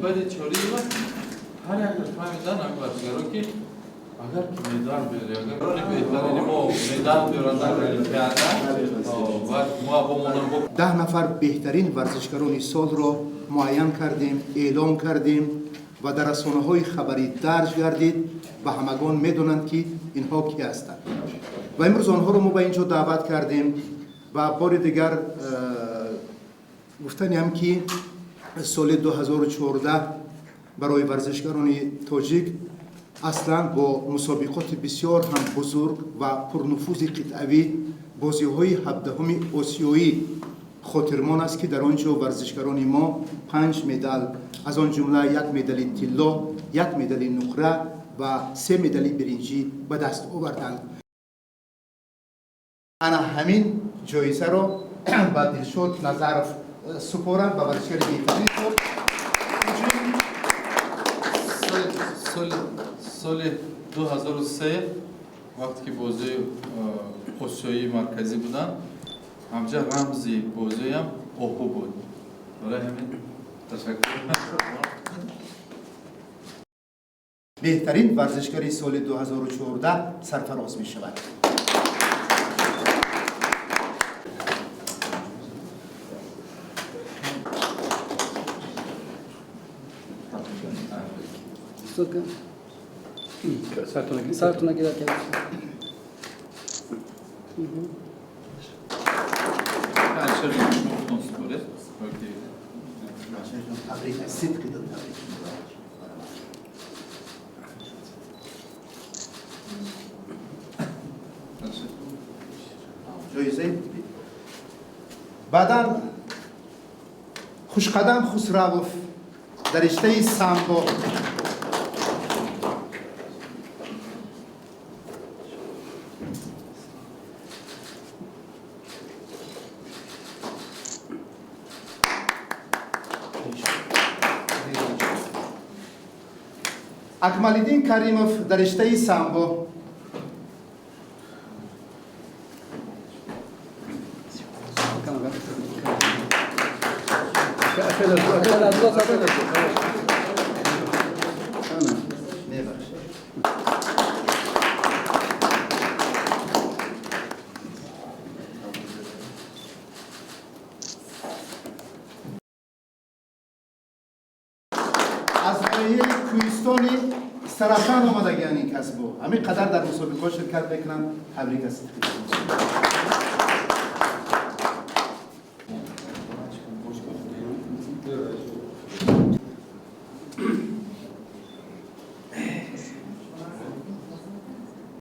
Баъди Чориева ҳар якаш фаҳмидан, ҳамин варзишгаро, ки агар ки медал биёри, агар беҳтарини мо медал биёранд дар олимпиада, баъд мо бо монам. 10 нафар беҳтарин варзишгарони солро муайян кардем, эълон кардем ва дар расонаҳои хабарӣ дарҷ гардид ва ҳамагон медонанд, ки инҳо кӣ ҳастанд. Ва имрӯз онҳоро мо ба ин ҷо даъват кардем. Ва бори дигар гуфтаниам, ки соли 2014 барои варзишгарони тоҷик аслан бо мусобиқоти бисёр ҳам бузург ва пурнуфузи қитъавӣ, бозиҳои 17-уми осиёӣ хотирмон аст, ки дар он ҷо варзишгарони мо панҷ медал, аз он ҷумла як медали тилло, як медали нуқра ва се медали биринҷӣ ба даст оварданд. Ана ҳамин ҷоизаро ба Дилшод Назаров супорам, ба варзишгари беҳтарини сол. Инчунин Соли 2003, вақте ки бозии осиёии марказӣ буданд, ҳамҷа рамзи бозиам оҳу буд. Барои ҳамин ташаккур. Беҳтарин варзишгари соли 2014 сарфароз мешавад. Сартона гирад. Алишер, шумо худтон супоред. Табрик, аз сидқи дил табрик. Ҷоизаи баъдан Хушқадам Хусравов дар риштаи самбо. Акмалиддин Каримов дар риштаи самбо. Мебахшед. Аз ноҳияи кӯҳистони Сарафан омадагиан ин касбо, ҳамин қадар дар мусобиқаҳо ширкат мекунанд. Табрик, аз сидқи.